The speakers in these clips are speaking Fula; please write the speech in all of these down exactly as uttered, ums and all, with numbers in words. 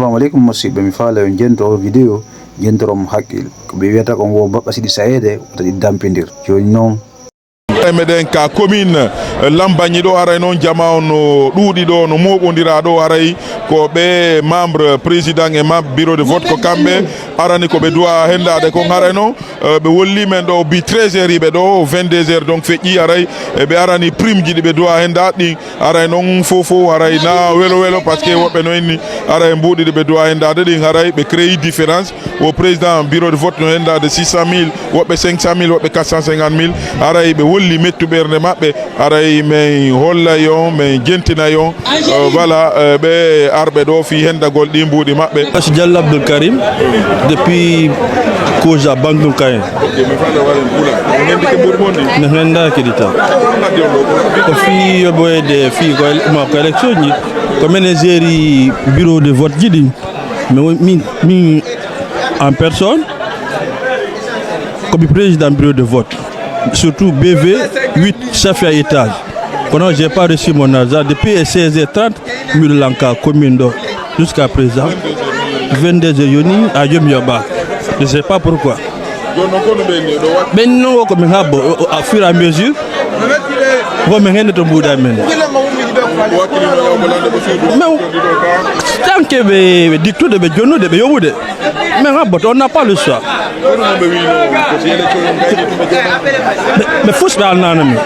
Assalamu aleykum, musidɓe. Mi faala on jento o vidéo, jentorom hakkil. Ko ɓe wiyata kon wo mbaɓɓa siɗi sayeede, wota ɗi dampindir. Jooni noon. E meɗen ka commune, eh, Lambañi ɗo, haray noon jama on no ɗuuɗi ɗo, no mooɓondira ɗo, haray ko ɓe membre président e membre bureau de vote, ko kamɓe arani ko ɓe duwa hendaade kon, haray noon, eh, ɓe wolli men ɗo bi treize heures yiɓe ɗo, vingt-deux heures donc feƴƴi, haray, eh, ɓe arani prime ji ɗi ɓe duwa hendaade ɗin. Aray noon fof fof aray na welo welo, parce que woɓɓe no inni aray mbuuɗi ɗi ɓe duwa hendaade ɗin, aray ɓe créé différence. Wo président bureau de vote no hendaade six cent mille, woɓɓe cinq cent mille, woɓɓe quatre cent cinquante mille. Aray ɓe wolli mettu ɓernde maɓɓe, aray min holla yon, min jentina yon. Euh, voilà, euh, ɓe arɓe ɗo fii hendagol ɗi mbuuɗi maɓɓe. Monsieur Diallo Abdoul Karim, depuis Koza Bangunkayen. Ok, mi faala walen pula. No hendike mbuuɗi mon ɗi? No hendaaki ɗi tan. Ko fii yoɓoyde fii ko ele-, ma ko élection ji. Ko menen géré bureau de vote ji ɗi. Mais min, min en personne, ko mi président bureau de vote. Surtout B V huit, chef étage. Kono j'ai pas reçu mon argent depuis seize heures trente. Miɗo lanka commune ɗo jusqu'à présent. Vingt-deux heures yoni, a jomi yoɓa. Je sais pas pourquoi. Ɓen non, ko min habbo, au, au fur et à mesure. Ko min hende to mbuuɗa men. Mais tant que ɓe, ɓe diktude, ɓe jonnude, ɓe yoɓude. Min habboto, on n'a pas le choix. Mais, mais fus ɓe alnano min.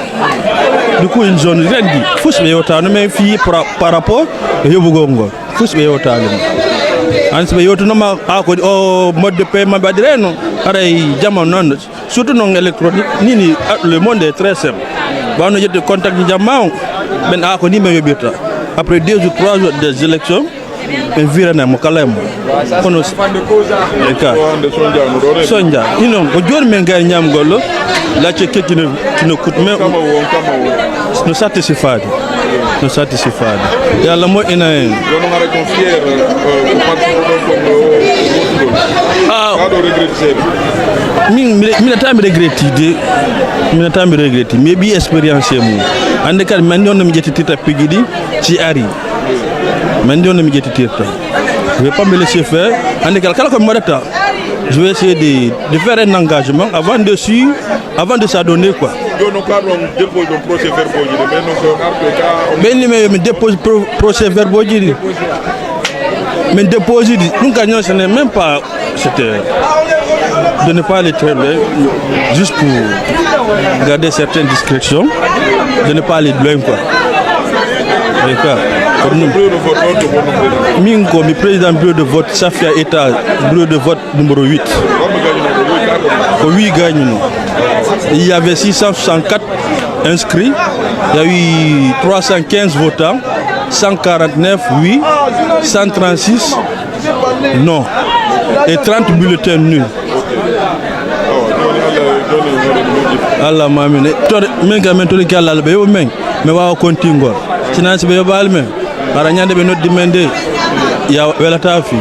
Du coup, ils nous ont rien dit. Fus ɓe yewtano min fii par, par rapport e yoɓugol ngol. Fus ɓe yewtani mo. An si ɓe yewtunoma, a ko o mode de paiement ɓe waɗirayno, haray jama noon, surtout noon électronique, ni ni, ah, le monde est très simple. Wano ƴetti contact jamma on, ɓen a ko ni ɓe yoɓirta. Après deux ou trois jours des élections, ɓe virana mo kala e mo. Kono s-, e ka. Sonja, ni noon, ko jooni min gari ñamgol ɗo, lacce kekkino. Kino kut, mais no satti sifaade. No satti sifaade. Yo Allah moƴƴina en. Kono hara kon fier, euh, ko parti ko ɗon kon ɗo, ɗo, ɗo. Ah. Aɗo regretter seeɗa? Min, mi, mi nata mi regretti de. Mi nata mi regretti. Mi heɓi expérience e mum. Hannde kadi, mi anndi on no mi ƴettitirta piiji ɗi, si ari. Mi anndi on no mi ƴettitirta. Je vais pas me laisser faire. Hannde kala, kala ko mi waɗata, je vais essayer de, de faire un engagement avant de suivre, avant de s'adonner, quoi. Jooni noon, ka ɗon dépose ɗon procès verbal ji ɗi, mais noon ko arɓe ka on. Ɓen ni, mais mi dépose pro-, procès verbal ji ɗi. Min dépose ɗi. Ɗum ka ñoo, ce n'est même pas, c'était de ne pas aller très loin, juste pour garder certaines discrétions, de ne pas aller loin, quoi. Et quoi, pour nous. Min ko mi président bureau de vote, Safia État, bureau de vote numéro huit. Ko huit gaañuno. Il y avait six cent soixante-quatre inscrits. Il y a eu trois cent quinze votants, cent quarante-neuf oui, cent trente-six non et trente bulletins nuls. Allah mamin. To, min kam min toliki Allah, Allah ɓe yoɓa min. Mi waawa kontingol. Sinan si ɓe yoɓaali min, hara ñande ɓe noddi min de, ya welata fii.